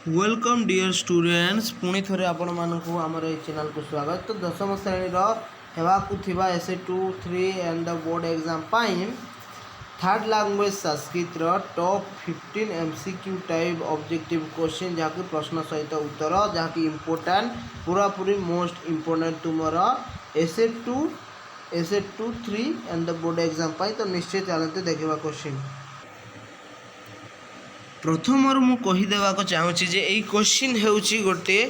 Welcome dear students, ପୁଣି ଥରେ ଆପଣମାନଙ୍କୁ ଆମର ଏହି ଚ୍ୟାନେଲକୁ ସ୍ୱାଗତ। ତ ଦଶମ ଶ୍ରେଣୀର ହେବାକୁ ଥିବା SA 2, 3 and the board exam ପାଇଁ third language ସାଂସ୍କ୍ରିଟର top 15 MCQ type objective question, ଯାହାକି ପ୍ରଶ୍ନ ସହିତ ଉତ୍ତର, ଯାହାକି ଇମ୍ପୋର୍ଟାଣ୍ଟ, ପୁରାପୁରି ମୋଷ୍ଟ ଇମ୍ପୋର୍ଟାଣ୍ଟ ତୁମର SA 2, 3 and the board exam ପାଇଁ। ତ ନିଶ୍ଚୟ ଚାଲନ୍ତୁ ଦେଖିବା କ୍ୱେଶ୍ଚିନ୍। ପ୍ରଥମରୁ ମୁଁ କହିଦେବାକୁ ଚାହୁଁଛି ଯେ ଏଇ କୋଶ୍ଚିନ୍ ହେଉଛି ଗୋଟିଏ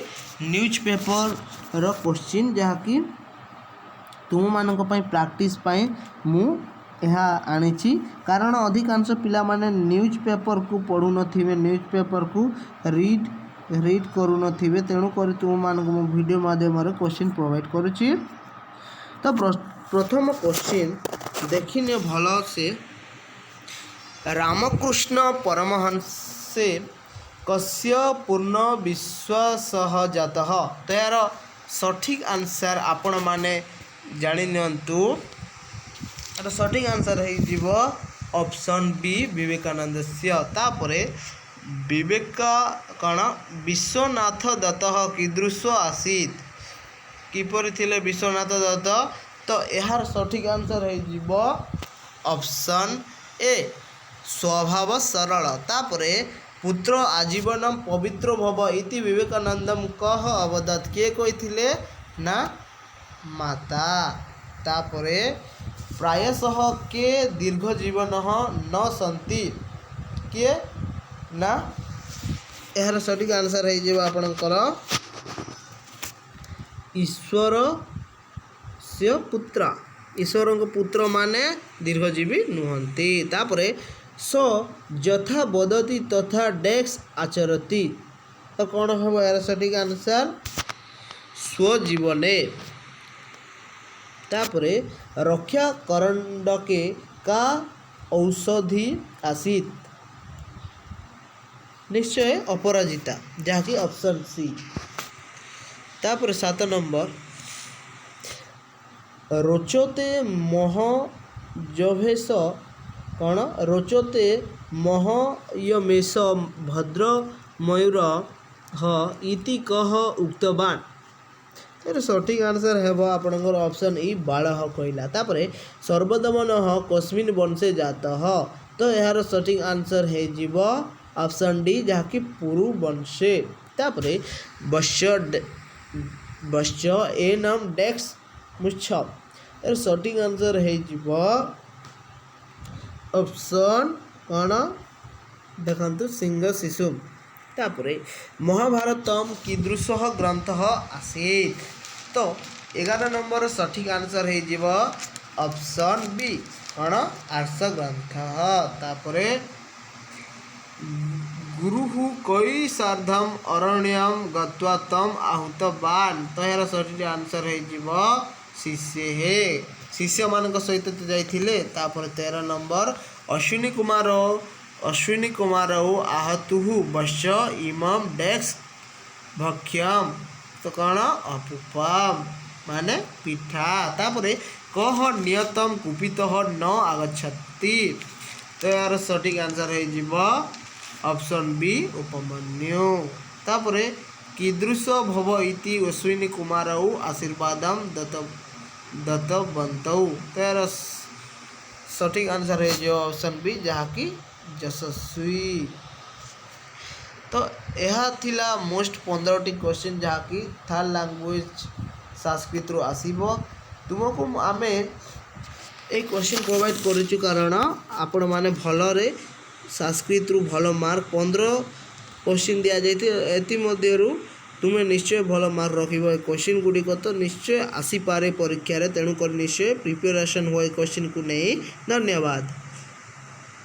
ନ୍ୟୁଜ୍ ପେପରର କୋଶ୍ଚିନ୍, ଯାହାକି ତୁମମାନଙ୍କ ପାଇଁ ପ୍ରାକ୍ଟିସ୍ ପାଇଁ ମୁଁ ଏହା ଆଣିଛି। କାରଣ ଅଧିକାଂଶ ପିଲାମାନେ ନ୍ୟୁଜ୍ ପେପରକୁ ପଢ଼ୁନଥିବେ, ନ୍ୟୁଜ୍ ପେପରକୁ ରିଡ୍ କରୁନଥିବେ। ତେଣୁକରି ତୁମମାନଙ୍କୁ ମୁଁ ଭିଡ଼ିଓ ମାଧ୍ୟମରେ କୋଶ୍ଚିନ୍ ପ୍ରୋଭାଇଡ଼ କରୁଛି। ତ ପ୍ରଥମ କୋଶ୍ଚିନ୍ ଦେଖିନିଅ ଭଲସେ। ରାମକୃଷ୍ଣ ପରମହଂସେ କସ୍ୟ ପୂର୍ଣ୍ଣ ବିଶ୍ୱାସः ଜାତଃ? ତ ଏହାର ସଠିକ୍ ଆନ୍ସର୍ ଆପଣମାନେ ଜାଣି ନିଅନ୍ତୁ। ଏହାର ସଠିକ୍ ଆନ୍ସର୍ ହେଇଯିବ ଅପସନ୍ ବି, ବିବେକାନନ୍ଦସ୍ୟ। ତାପରେ ବିବେକା କ'ଣ ବିଶ୍ୱନାଥ ଦତ୍ତः କୀଦୃଶ ଆସୀତ୍? କିପରି ଥିଲେ ବିଶ୍ୱନାଥ ଦତ୍ତ? ତ ଏହାର ସଠିକ୍ ଆନ୍ସର୍ ହେଇଯିବ ଅପସନ୍ ଏ, ସ୍ୱଭାବ ସରଳ। ତାପରେ ପୁତ୍ର ଆଜୀବନ ପବିତ୍ର ଭବ ଇତି ବିବେକାନନ୍ଦಂ କଃ ଅବଦତ୍? କିଏ କହିଥିଲେ ନା ମାତା। ତାପରେ ପ୍ରାୟଶଃ କେ ଦୀର୍ଘଜୀବନଃ ନ ସନ୍ତି? କିଏ ନା ଏହାର ସଠିକ୍ ଆନ୍ସର୍ ହେଇଯିବ ଆପଣଙ୍କର ଈଶ୍ୱରସ୍ୟ ପୁତ୍ର। ଈଶ୍ୱରଙ୍କ ପୁତ୍ରମାନେ ଦୀର୍ଘଜୀବୀ ନୁହନ୍ତି। ତାପରେ ସ ଯଥା ବଦତି ତଥା ଡେକ୍ସ ଆଚରତି। ତ କ'ଣ ହେବ ଏହାର ସଠିକ୍ ଆନ୍ସର୍? ସ୍ୱଜୀବନେ। ତାପରେ ରକ୍ଷା କରଣ୍ଡକେ କା ଔଷଧି ଆସୀତ୍? ନିଶ୍ଚୟ ଅପରାଜିତା, ଯାହାକି ଅପସନ୍ ସି। ତାପରେ 7 ନମ୍ବର, ରୋଚତେ ମହଯଭେଷ କ'ଣ ରୋଚତେ ମହୟମେଷ ଭଦ୍ର ମୟୂର ଇତି କଃ ଉକ୍ତବାନ? ଏହାର ସଠିକ୍ ଆନ୍ସର୍ ହେବ ଆପଣଙ୍କର ଅପସନ୍ ଇ, ବାଳଃ କହିଲା। ତାପରେ ସର୍ବଦମନଃ କସ୍ମିନ୍ ବଂଶେ ଜାତଃ? ତ ଏହାର ସଠିକ୍ ଆନ୍ସର୍ ହେଇଯିବ ଅପସନ୍ ଡି, ଯାହାକି ପୁରୁ ବଂଶେ। ତାପରେ ବତ୍ସ ବତ୍ସ ଏନମ୍ ଡେକ୍ସ ମୁଚ୍ଛ। ଏହାର ସଠିକ୍ ଆନ୍ସର୍ ହେଇଯିବ ଅପସନ୍ କ'ଣ ଦେଖନ୍ତୁ, ସିଂହ ଶିଶୁ। ତାପରେ ମହାଭାରତମ୍ କୀଦୃଶः ଗ୍ରନ୍ଥः ଆସୀତ୍? ତ 11 ନମ୍ବର ସଠିକ୍ ଆନ୍ସର୍ ହେଇଯିବ ଅପସନ୍ ବି, କ'ଣ ଆର୍ଷ ଗ୍ରନ୍ଥ। ତାପରେ ଗୁରୁଃ କୈ ସାର୍ଧମ୍ ଅରଣ୍ୟମ୍ ଗତ୍ୱା ତମ୍ ଆହୁତବାନ? ତ ଏହାର ସଠିକ୍ ଆନ୍ସର୍ ହେଇଯିବ ଶିଷ୍ୟୈଃ। ଶିଷ୍ୟମାନଙ୍କ ସହିତ ତ ଯାଇଥିଲେ। ତାପରେ 13 ନମ୍ବର, ଅଶ୍ୱିନୀ କୁମାର ଆହତୁଃ ବତ୍ସ ଇମମ୍ ଡେକ୍ସ ଭକ୍ଷ୍ୟମ୍। ତ କ'ଣ ଅପୁପମ୍ ମାନେ ପିଠା। ତାପରେ କହ ନିୟତମ୍ କୁପିତଃ ନ ଆଗଚ୍ଛତି? ତ ଏହାର ସଠିକ୍ ଆନ୍ସର୍ ହେଇଯିବ ଅପସନ୍ ବି, ଉପମନ୍ୟୁ। ତାପରେ କୀଦୃଶ ଭବ ଇତି ଅଶ୍ୱିନୀ କୁମାରौ ଆଶୀର୍ବାଦം ଦତ୍ତବନ୍ତौ? ତ ଏହାର ସଠିକ୍ ଆନ୍ସର୍ ହେଇଯିବ ଅପସନ୍ ବି, ଯାହାକି ଯଶସ୍ୱୀ। ତ ଏହା ଥିଲା ମୋଷ୍ଟ 15ଟି କ୍ୱେଶ୍ଚିନ୍, ଯାହାକି ଥାର୍ଡ଼ ଲାଙ୍ଗୁଏଜ୍ ସାଂସ୍କ୍ରିଟରୁ ଆସିବ। ତୁମକୁ ଆମେ ଏଇ କ୍ୱେଶ୍ଚିନ୍ ପ୍ରୋଭାଇଡ଼ କରୁଛୁ, କାରଣ ଆପଣମାନେ ଭଲରେ ସାଂସ୍କ୍ରିଟରୁ ଭଲ ମାର୍କ, 15 କ୍ୱେଶ୍ଚିନ୍ ଦିଆଯାଇଥାଏ, ଏଥିମଧ୍ୟରୁ ତୁମେ ନିଶ୍ଚୟ ଭଲ ମାର୍କ ରଖିବ। ଏ କ୍ୱେଶ୍ଚିନ୍ ଗୁଡ଼ିକ ତ ନିଶ୍ଚୟ ଆସିପାରେ ପରୀକ୍ଷାରେ, ତେଣୁକରି ନିଶ୍ଚୟ ପ୍ରିପାରେସନ୍ ହୁଅ ଏ କ୍ୱେଶ୍ଚିନ୍କୁ ନେଇ। ଧନ୍ୟବାଦ।